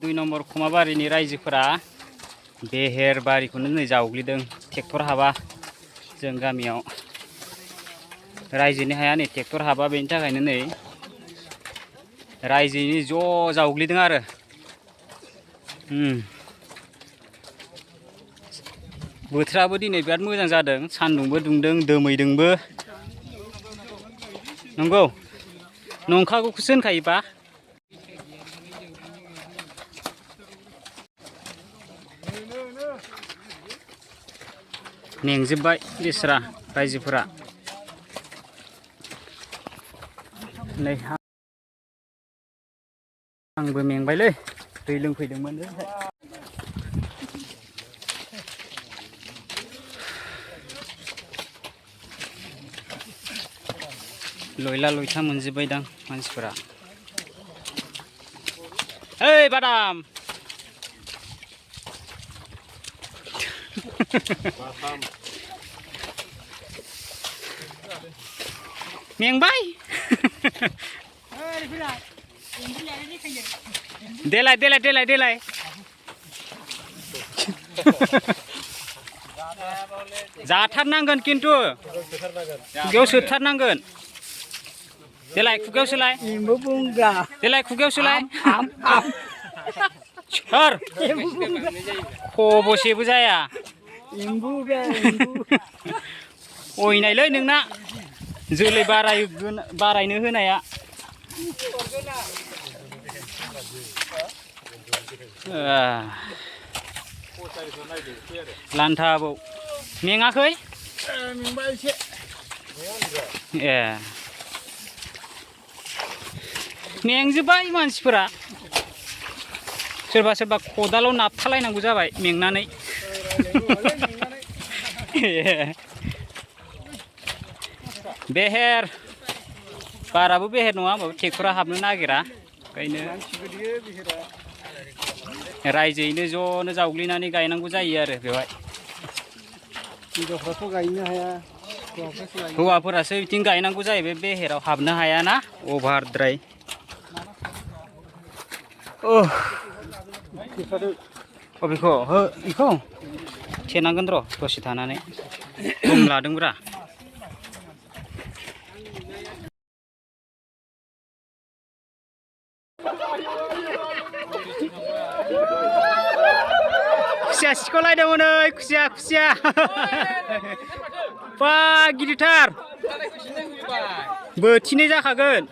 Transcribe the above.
2 number खमाबारिनि रायजोफोरा बेहेर बारिखौनो नै जावग्लिदों tractor हाबा जों गामियाव रायजोनि हाया नै ट्रेक्टर हाबा बेनि थाखायनो नै रायजोनि ज' जावग्लिदों आरो बोथोराबो दिनै बिराद मोजां जादों सान्दुंबो दुंदों दोमैदोंबो नंगौ नंखागौखौसो होनखायोबा मेंजोब्बाय बेस्रा रायजोफोरा नै आंबो मेंबायलै दै लोंफैदोंमोन लयला लयथा मोनजोब्बायदां मानसिफोरा ओइ बादाम मेंबाय देलाय देलाय देलाय देलाय जाथारनांगोन खिन्थु खुगायाव सोथारनांगोन देलाय खुगायाव सोलाय देलाय खुगायाव सोलाय सोर खबसेबो जाया अयनायलै नोंना जोलै बारायनो होनाया लान्थाबाव मेङाखै ए मेंजोब्बाय मानसिफोरा सोरबा सोरबा खदालाव नाबथालायनांगौ जाबाय मेंनानै बेहेर बाराबो बेहेर नङा होमबाबो ट्रेक्टरा हाबनो नागिरा ओंखायनो रायजोयैनो ज'नो जावग्लिनानै गायनांगौ जायो आरो बेवहाय हिनजावफ्राथ' गायनो हाया हौवाफोरासो बिथिं गायनांगौ जायो बे बेहेराव हाबनो हायाना अभारद्राय बेखौ बेखौ थेनांगोन र' दसे थानानै सम लादोंब्रा खुसिया सिख'लायदोंमोन ओइ खुसिया खुसिया बा गिदिरथार बोथिनै जाखागोन